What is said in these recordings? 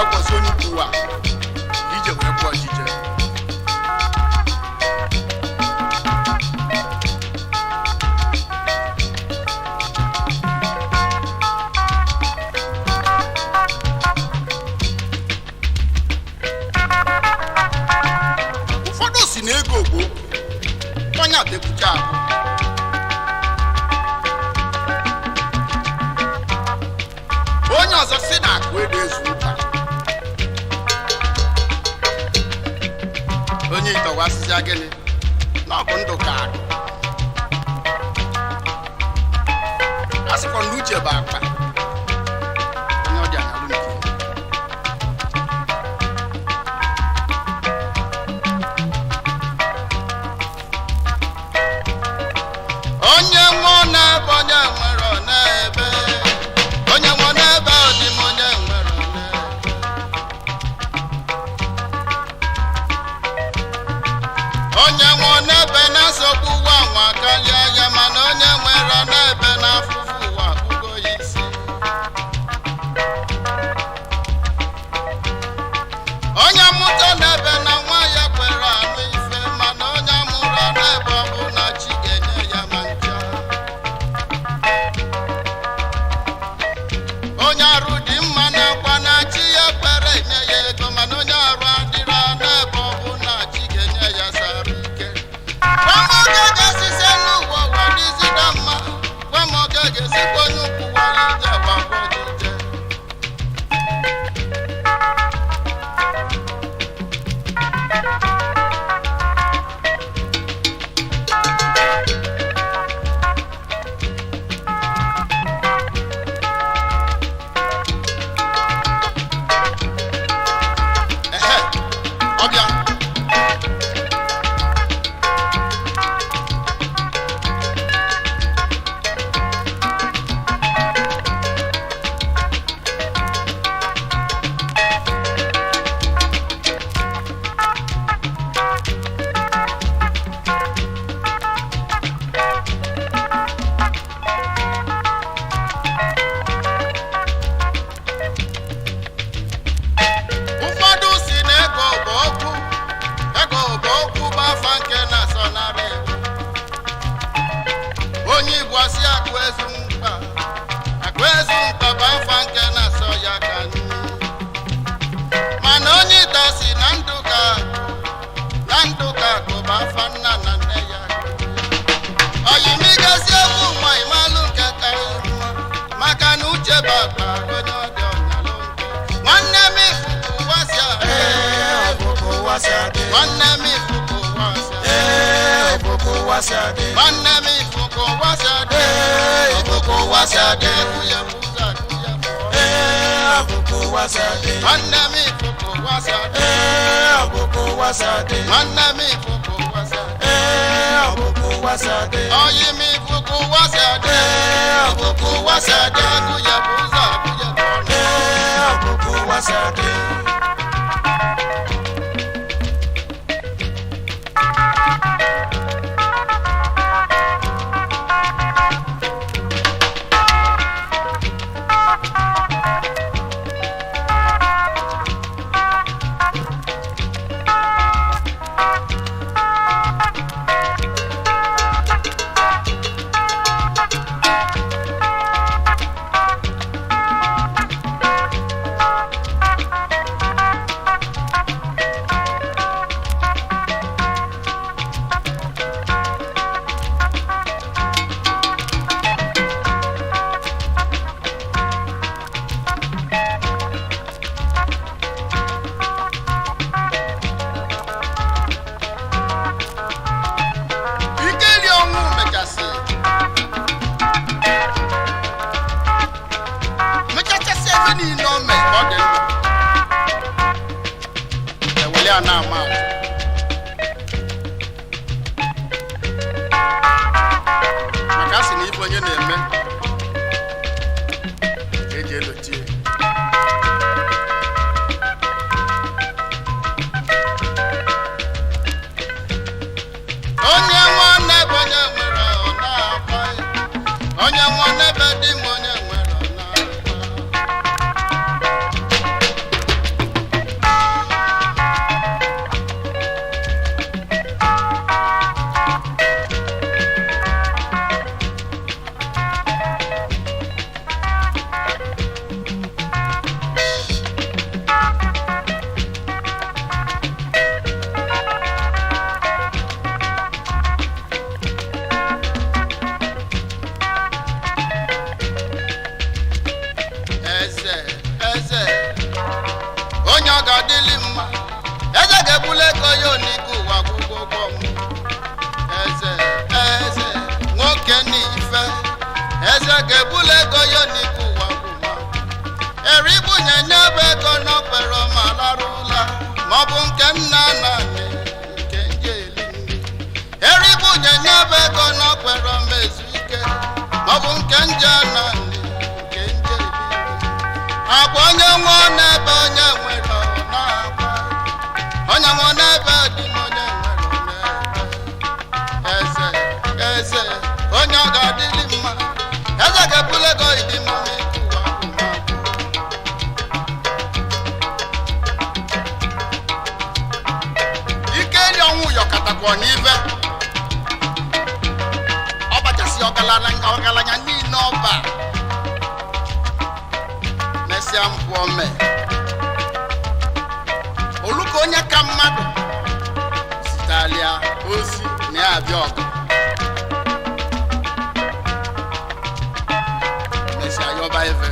wee kwọzi onye ukwu a ije wee kwụọ jije. Ụfọdụ si na ego bụ onye adekwucha ahụ. Onye ọzọ si na akụ ego ezu ụka. Onye ịtọwa asịsịa gịnị na ọ bụ ndụ ka akụ. A sịkwa na uche bụ akpa onye ọ dị anyalụ nke ya. Onye nwụọ n'ebe, onye nwere ọ n'ebe. Onye nwụọ n'ebe, ọ dị m onye nwere ọ n'ebe. Onye nwụọ n'ebe na-asọgbu ụwa nwa karịa ya, mana onye nwere n'ebe na-afụfụ ụwa akpụgo ya isi. Onye mụta n'ebe na nwa ya kwere anụ ife, mana onye mụrụ n'ebe ọ bụ na chi ga-enye ya ma ncha. Onye arụ dị mma na-akwa na chi ya kwere enye ya ego, mana onye arụ adịrọ n'ebe ọ bụ na chi ga-enye ya sara ike. Gwa m oge ga-esise n'ụwa ụwa dịzida mma. Gwa m oge ga-esikwa onye ukwu walite gbakwa ojije. Ehe, ọbịa. Ụfọdụ si na ego bụ okwu, ego bụ okwu bụ afa nke na-asọnarị iwu. Onye Igbo asị akụ ezu mkpa, akụ ezu mkpa bụ afa nke na-asọ ya ka nri. Mana onye ita si na ndụ ka na ndụ ka akụ bụ afa nna na nne ya. Oyimigasi egwu nwa ịmalụ nke ka mma, maka na uche bụ akpa onye ọ dị ọnyalụ nke. Nwanne m, ifuku ụwa si adị. Ee, ọ bụ ka ụwa si adị. Nwanne m, ifuku ụwa si adị. Ee, ọ bụ ka ụwa si adị. Nwanne m, ifuku ụwa si adị. Ee, ọ bụ ka ụwa si adị. Akụ ya bụ ụzọ, akụ ya bụ ọnụ. Ee, ọ bụ ka ụwa si adị. Nwanne m, ifuku ụwa si adị. Ee, ọ bụ ka ụwa si adị. Nwanne m, ifuku ụwa si adị. Ee, ọ bụ ka ụwa si adị. Oyi m, ifuku ụwa si adị. Ee, ọ bụ ka ụwa si adị. Akụ ya bụ ụzọ, akụ ya bụ ọnụ. Ee, ọ bụ ka ụwa si adị. Ikeli ọnwụ mechasị mechachasị ebe niile o mee ka ọ dị ndụ ewele ya na-ama atụ. Maka a sị na ife onye na-eme ka eji elotie. Onye nwanne bụ onye nwere ọ na-akwa ya. Onye nwanne be di m, onye nwere ọ na-akwa. ya onigo ụwa gwụgwọ ụgwọ m. Eze, eze nwoke n'ife, eze ga-ebula ego ya onigo ụwa gwụgwọ. Eribunye nye bụ ego n'okpere ma lara ụla, maọbụ nke nna nna nne nke nje eli nri. Eribunye nye bụ ego n'okpere ma ezu ike, maọbụ nke nje na nne nke nje eli nri. Agwa onye nwụọ n'ebe onye nwere ọ na-agba, onye nwụọ n'ebe dị m onye nwere ọ na-ebe. Eze, eze onye ọ ga-adịlị mma, eze ga-ebula ego ịdị mma n'ike ụwa gwụma agwụ. Ike eri ọnwụ yọkatakwa n'ibe ọ bachasị ọgaranya niile ọba mesịa mpụ ome oluka onye ka mmadụ zitalịa ozi na ya abịa ọgụ, mesịa yọba ife.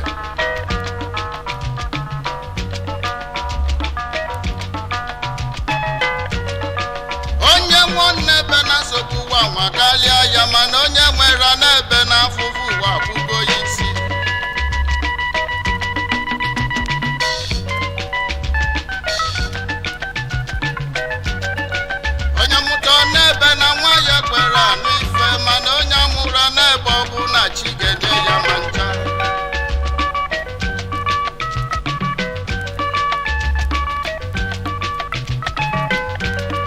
Onye nwụọ n'ebe na nsogbu ụwa nwa karịa ya, mana onye nwere n'ebe na afụfụ ụwa akwụgo ya isi. Onye mụta n'ebe na nwa ya kwere anụ ife, mana onye amụrụ n'ebe ọ bụ na chi ga-enye ya ma ncha.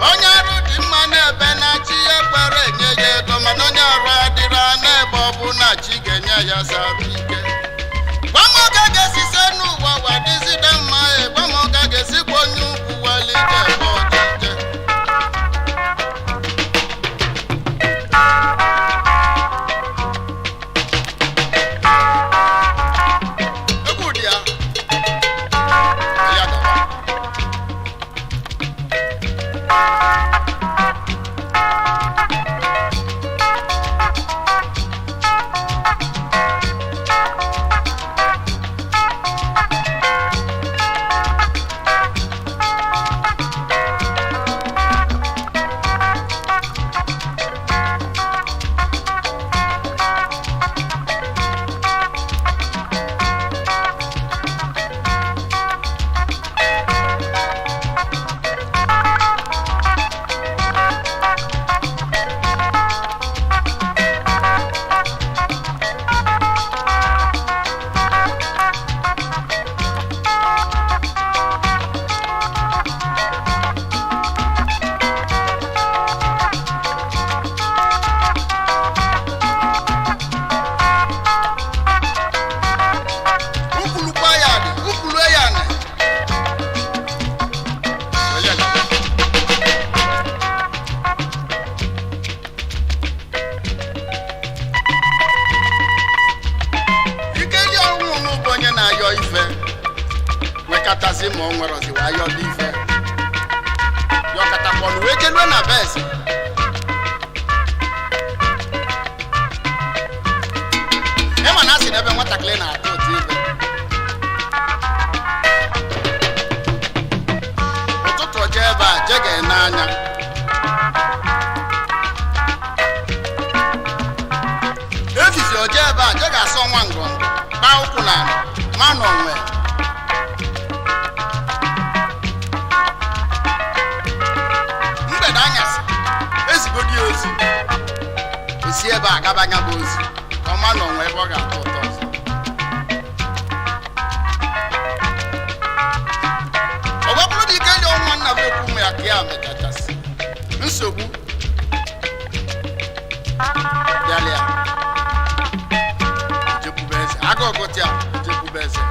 Onye arụ dị mma n'ebe na chi ya kwere enye ya ego, mana onye arụ adịrọ n'ebe ọ bụ na chi ga-enye ya sara ike. Gbamoga ga-esise n'ụwa wa dịzide mma, e gbamoga ga-esikwa onye ukwu walite ebe ọjije. Egwu dị ya. Ya gawa. Ukwulukwa ya dị, ukwulu ya nị. Onye ga- Ike dị ọnwụ n'ụbụ onye na-ayọ ife nwekatazi ma ọ nwerọzi wee ayọba ife yọkatakpọnụ wee jelue na be eze. Ịma na asị n'ebe nwatakịrị na-atụ ụtụ ibe ụtụtụ jee ebe a jee ga-ene anya efifi oje ebe a jee ga-asọ nwa ngọngọ kpaa ụkwụ na ala ma na onwe mgbede anyasị ezigodi ya ozi osi ebe a gaba anya bụ ozi ka ọma na onwe ebe ọ ga-atọ ụtọ ọzọ. Ọ wee bụrụ na ike dị ọnwa nna bụ okwu ụmụ ya ka ya mechachasị nsogbu bịala ya jekwube eze agụụ gụta ya jekwube eze.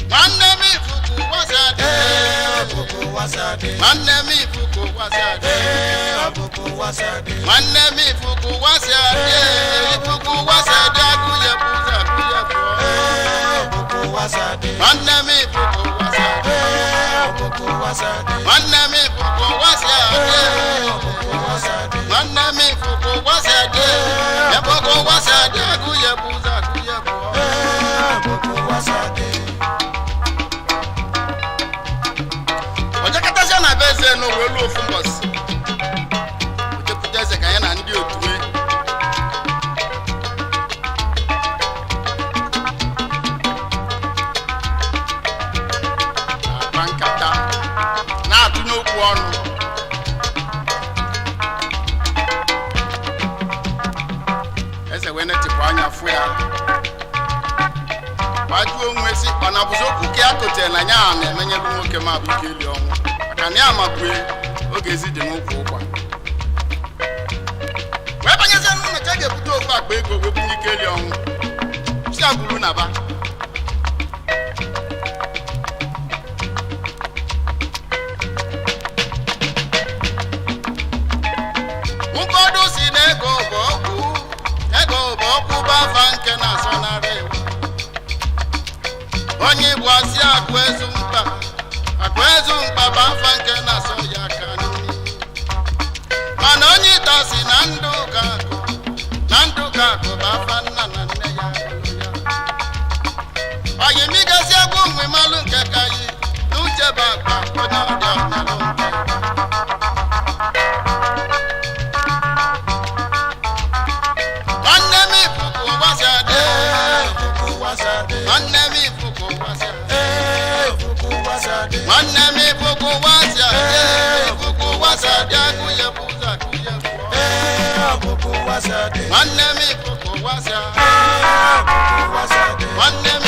Nwanne m ifuku wasa dị. Ee, ọbụbụ wasa dị. Nwanne m ifuku wasa dị. Ee, ọbụbụ wasa dị. Nwanne m ifuku wasa dị, ifuku wasa dị, agụye bụ ụzọ agụye pụọ. Ee, ọbụbụ wasa dị. Nwanne m ifuku wasa dị. Ee, ọbụbụ wasa dị. Nwanne m ifuku wasa dị. Ee, ọbụbụ wasa dị. Nwanne m ifuku wasa dị, ifuku wasa dị, agụye ya bụ ụzọ akụ ya pụọ. Ee, ọ bụkwa ụwa si adị. Ojekọtasịa na be eze n'ụwa elu ofu mbọsị, ojekwute eze ka ya na ndị otu e na-akpa nkata, na-atụnye okwu ọnụ. Eze wee netịpụ anya fụ ya, gbajuo onwe si ọ na-abụzi okwu ka ya kotere na ya na-emenyelu nwoke ma bụ ike eli ọnwụ, maka na ya makwue oge ezi dị n'ụkwụ ụkwa wee banyezie n'ụlọ ka a ga-ebute ofu akpa ego wee bunye ike eli ọnwụ, si agburu na ba. Ụfọdụ si na ego bụ ọgwụ, ego bụ ọgwụ bụ afa nke na-asọnarị iwu. Onye Igbo asị akụ ezu mkpa, akụ ezu mkpa bụ afa nke na-asọ ya aka nri. Mana onye ịta si na ndụ ka akụ, na ndụ ka akụ bụ afa nna na nne ya gụrụ ya. Oyimigasi egwu mgbe malụ nke ka yi n'uche bụ akpa onye ọdị ọnyalụ nke. Nwanne m ifuku ụwa si adị. Ee, ọ bụkwa ụwa si adị. Nwanne m ifuku ụwa si adị. Ee, ọ bụkwa ụwa si adị. Nwanne m ifuku ụwa si adị. Ifuku ụwa si adị, akụ ya bụ ụzọ akụ ya pụọ. Ee, ọ bụkwa ụwa si adị. Nwanne m ifuku ụwa si adị. Ee, ọ bụkwa ụwa si adị. Nwanne m